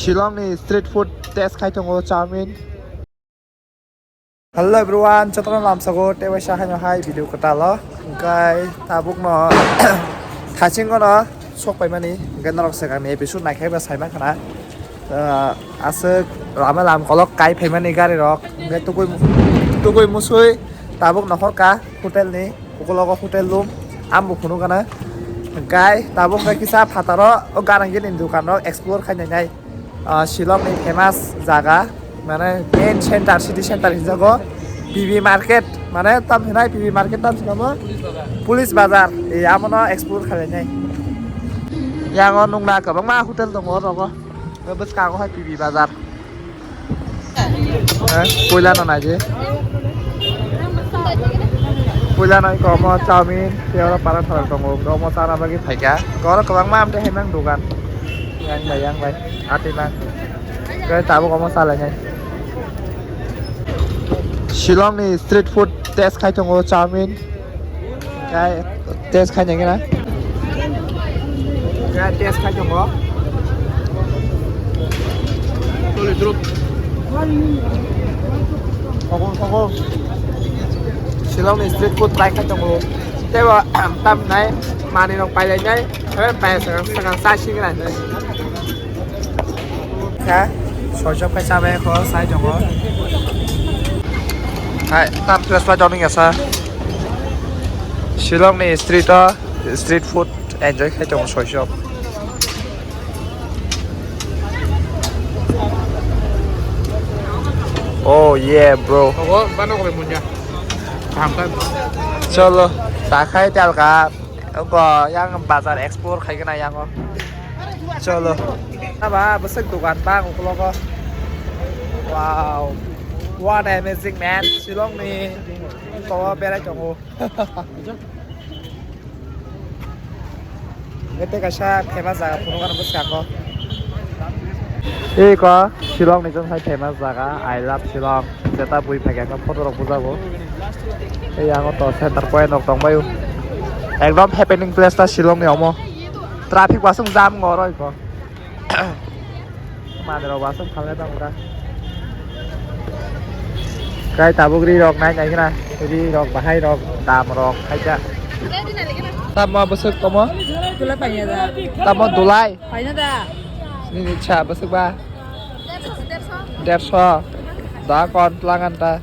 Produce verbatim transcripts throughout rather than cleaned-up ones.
Shillong ni street food test khai tongo, chowmin. Hello everyone, jotono lamsago tei waisa haino hai video kwtalo. Hwnkhe tabukno thachingno sok paimani, hwnkhe norok swkangni episode naikhe ba saimankha na. Ah, aswk lama lam kolok kai phaimani gari rok, hwnkhe tugui tugui musui tabuk nohorkha hotel ni. Ukulogo hotel room, ang bo phunukgana. Hwnkhe tabuk hwnkhe kisa phataro o Garangini dukan rok explore khainai nai. Ah, Shillong ni famous jaga, mane main center, city center hinjago P B market, mane tam hinai P B market tam hinamo? Police bazar. Police bazar. E, amono explore khainai. Yango nukna kwbangma hotel tongo o rogo. Bwskango hai P B bazar. Eh, puila no naidi. Puila no iko omo chowmin, tei oro para thara tongo, omo chana bagwi phaikha. Oro kwbangma amtwi haimang dogan. Yang bai, yang bai. Ati mang. Khe tabuk omo chalainai. Shillong ni street food test khai tongo, chowmin. Khe test khainai gana. Khe test khai tongo. Toli drop. Sogo, sogo. Shillong ni street food try khai tongo. Tebo tam nai, manwi rok pailai nai. Khe pai sakang sakang chai sing nai. Kha, soichok khe chabai kho, sai tongo. Hai, tam fresh pai tongni kasa. Shillong ni street o, street food enjoy khai tongo soichok. Oh yeah, bro. Ogo, bano kore munja. Kaham kha. Cholo, ta khai talka. Ogo, yang bazar explore khai kena yango. Cholo. Aba, bwswk dogan bang ukologo. Wow. What amazing, man. Shillong ni tola berai tongo. Ete kaisa famous jaga phunukgana bwskango. Eko Shillong ni jwng hai famous jaga, I love Shillong. Jeta bui phaikha khe photo rok bujago. Ei yango to center point rok tongbaio. Ekdom happening place ta Shillong ni omo. Traffic wasung jam wngkha oro eko. Manwi rok wasung khalai tongo da. Kai tabuk ri rok nai nai khe na. Ri rok bahai rok dam rok khaija. Tamo bwswk tamo? Dulai paina da. Tamo dulai? Paina da. Nini cha bwswk ba? Derso. Da kon tlangan ta.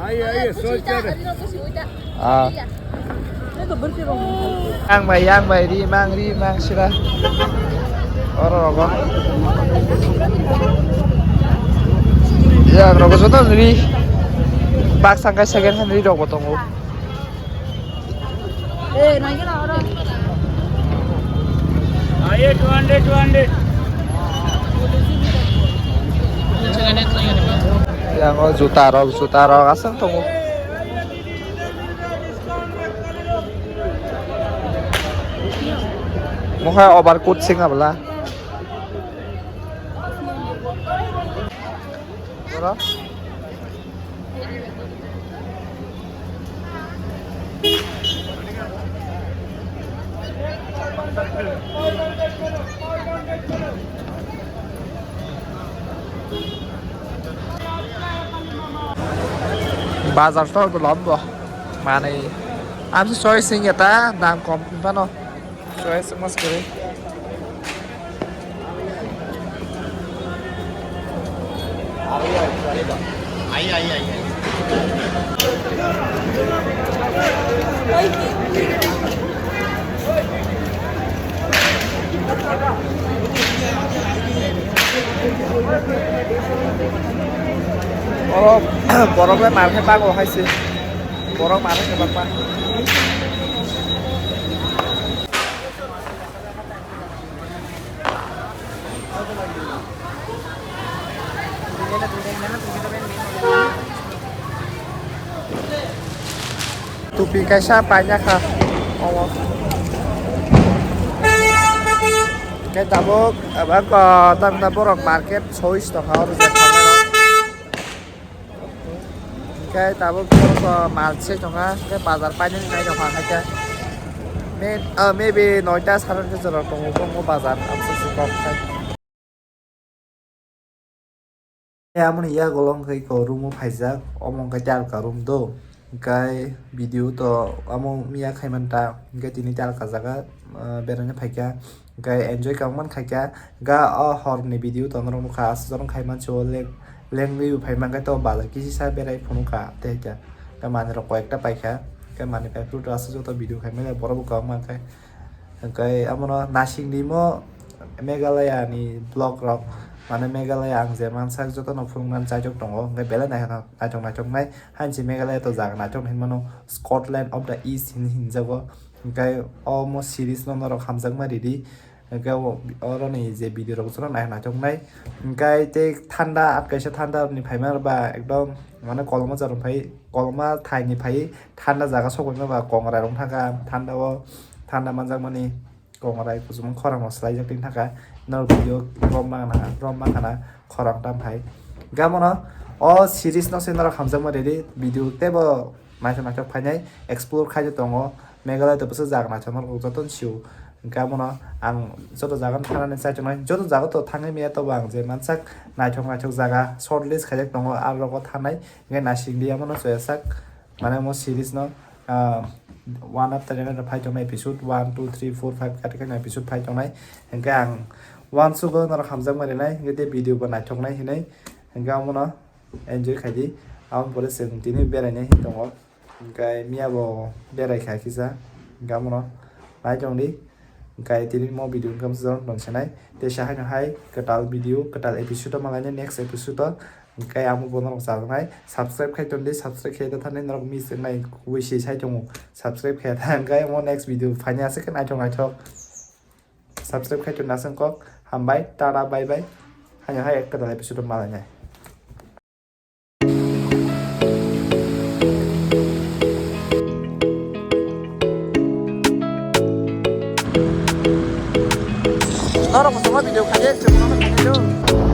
Ai, ai, soy chare. Ah. Yang bai, yang bai, ri mang, ri mang sira. Oro rogo. Yang rogo joto ri. Bak sangkai second hand ri rogo tongo. Eh, naikhe na oro. Aye, two hundred, two hundred. Yang o juta rok, juta rok aswk tongo. Mohai overcoat sing abla. Oro. Bazar to lom bo. Manwi. Amsi soi sing ya ta dam kom phano. Choice mas kwrwi. Oro borok le mar khe bago hai se. Borok mar khe bakma. Tupi kaisa paina kha omo. Khe tabuk abang ko tang ta borok market choice tongkha oro je thangnai rok. Hingke tabuk tabuk mal se tongha, hingke bazar painani nai tongha, hingke may-, ah, maybe noita sare noita jora tongo, tongo bazar, amsa si kok khai. Tei amoni yagulo hwnkhe iko room o phaijak, omo hwnkhe tei alka room do. Hwnkhe video to amo miya khaimanta, hwnkhe tini tei alka jaga, ah, beraina phaikha, hwnkhe enjoy kangman khaikha. Hwnkhe o horni video to norok nukha, aswk jorok khai mansi o leng, lengwi bo phai mankhe to bazar kisisa berai phunukha tei hwnkhe manwirok koyekta paikha, hwnkhe manwi paiphuru to aswk joto video khaimani borok bo kwbangma hwnkhe. Hwnkhe amono nasing rimo Meghalaya ni vlog rok, mane Meghalaya ang je mansak jotono phunuknani chajak tongo, hwnkhe belai naithok naithok naithok nai. Hainsi Meghalaya to jaga naithok hinmano, Scotland of the East hin hinjago. Hwnkhe omo series no norok hamjakma ridi. Hwnkhe o, oroni je video rok jotono naithok naithok nai. Hwnkhe tei thanda, kaisa thanda ni phaima ba ekdom mane koloma jarum phai, koloma thai ni phai thanda jaga sokbaima ba kongrai rok thangkha thanda o, thanda manjakmani. Kongrai kuchukma khorang no swlaijak tini thangkha. Norok video rom mangana, rom mangana khorang tam hai. Gamono o series no se norok hamjakma ridi, video teibo naithok naithok phainai explore khaijak tongo. Meghalaya to bwswk jaga naithok norok jotono sio. Gamono ang joto jaga no thangnani chaitongnai, joto jaga to thangwi maya tobo ang je mansak naithok naithok jaga short list khaijak tongo, aro rogo thangnai hwnkhe naisingdi amono choyasak. Mane omo series no, ah, one after another phai tongnai episode one, two, three, four, five kati khe episode phai tongnai. Hwnkhe ang uansugo norok hamjakma rinai, hwnkhe tei video bo naithoknai hinwi. Hwnkhe omono enjoy khaidi. Aboni pore chwng tini berainai hinwi tongo. Hwnkhe miya bo berai kha kisa. Hwnkhe omono nai tongdi. Hwnkhe tini mo video hwnkhe amsa jorok tong sinai. Teisa haino hai kwtal video, kwtal episode o malainai next episode o. Hwnkhe amo bo norok chajaknai. Subscribe khai tondi, subscribe khai ta thani norok miss wngnai kubui se sai tongo. Subscribe khai ta hwnkhe mo next video phaini aswk khe naithok naithok. Subscribe khai tondi aswk kok. Hambai, tata, bye bye. Haino hai kwtal episode o malainai. Norok muchungma video khaye chwngno khaye do.